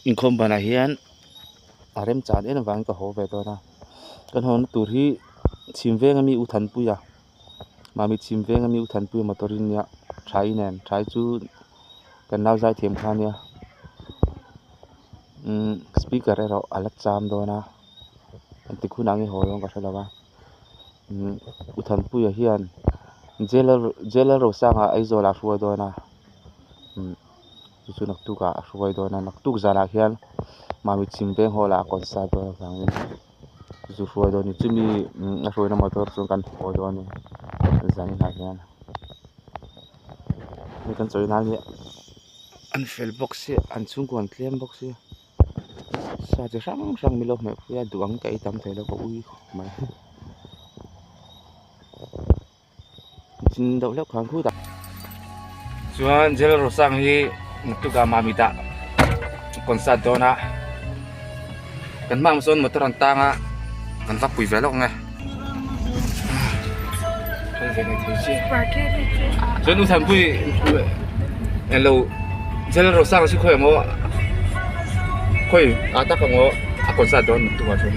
Inkhawm banah hian a remchan em avangin ka haw ve dawn a kan haw na tur hi chhim veng ami U Thanpuia mahni chhim veng ami U Thanpuia motor in nia tha nen tha hi chu kan nau zai thiam kha ania umm speaker erawh a la cham dawn a engtik hunah nge haw dawn ka hre lo a umm U Thanpuia hian J J Lalrosanga Aizawl ah a hruai dawn a umm. Chu chu naktuk ah a hruai dawn a naktuk zanah hian mami chhim veng hall ah a concert dawn avangin chu chu hruai dawn a ni chumi a hruaina motor chuan kan haw dawn a ni zaninah hian hei kan chawi nan hi an fel bawk sia an chhungkua an tlem bawk sia sa chi hrang hrang min lo hmeh pui a duh ang ka ei tam thei lo ka ui khawp mai. Chin deuh hleuh khan khutah chuan Jel Rosang hi naktukah Mamit ah concert dawn a kan hma ang sawn motor an tang a kan va pui ve lawk ang e chuan U Thanpui englo Jel Rosang chu khawi emaw khawi ah tak ang aw a concert dawn naktukah chuan.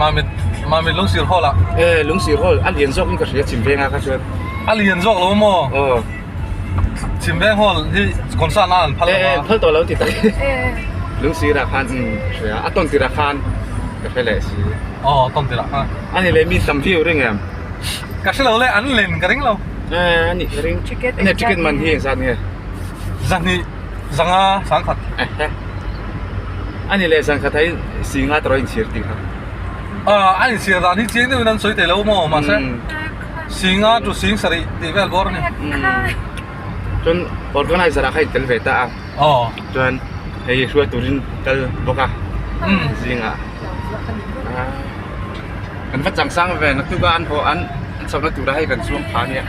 Mamit Mamit Lungsir Hall ah. E Lungsir Hall a lian zawk in ka hria Chimveng ah kha chuan. A lian zawk lo maw? Aw. Chimveng Hall hi concert nan an phal lo a. E phal tawh lo ti tak. Lungsir ah khan ka hria a tawn tirh ah khan ka hre leh si. Aw tawn tirh ah khan. A ni leh mi tam viau ring em? Ka hre lo le an len ka ring lo. E a nih ka ring. Ticket ticket man hi engzat nge? Zahnih zanga sangkhat. A ni leh zan khat ah in singa tawrh a inchhir tih kha. A inchhir dan hi chiang deuhin an sawi thei lo maw mahse singa chu sing sarih tih vel bawr a ni. Chuan organizer ah kha in tel ve ta a. Aw. Chuan hei hruai turin kal bawk a zingah. Kan va chang sang ve naktuk a an haw an chhohna tura hei kan chuang pha ania.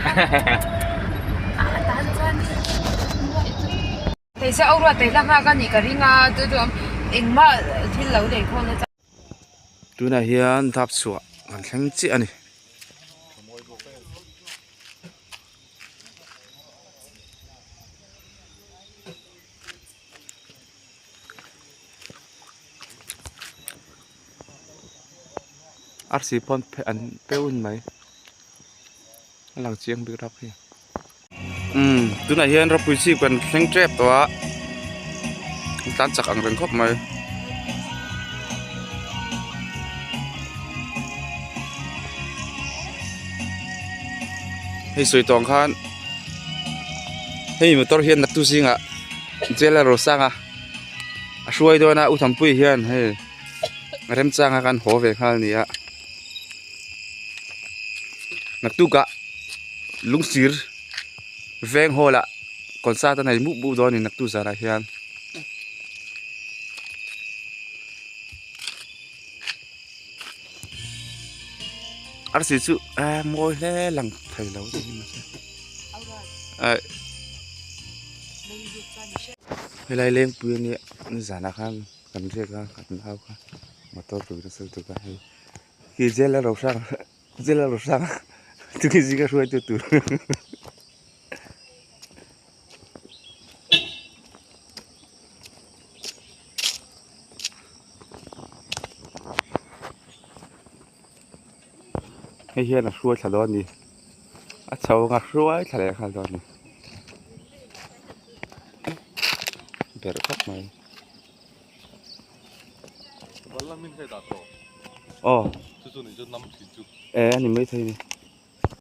Hei se aw ruat thei hla nghak a nih ka ring a chu chu engmah thil lo nei khawn a chak. Tunah hian dap chhuah kan thleng chiah a ni. Arsi pawn an pe un mai a lang chiang bik rap hi. Umm tunah hian ropui chhip kan thleng tep tawh a an tlan chak ang reng khawp mai. Hei sawi tawh ang khan hei motor hian naktu zingah jail a rawn sang a a hruai dawn a u thampui hian hei remchanga khan haw ve nghal a ni a naktukah. Lungsir veng hall ah concert a nei mup mup dawn a ni naktuk zanah hian. Arsi chu eh mawi hle lang thei lo a ni mahse eh helai lengpui a nia nizanah khan kan riak a kan nau kha motor tur nasa lutuk a hei khi jail a ro hrang. Zela ro hrang chu zinga hruaitu tur hei hian a hruai thla dawn a ni a chho anga hruai thla leh nghal dawn a ni berh khawp mai. Aw e a ni maithei a ni.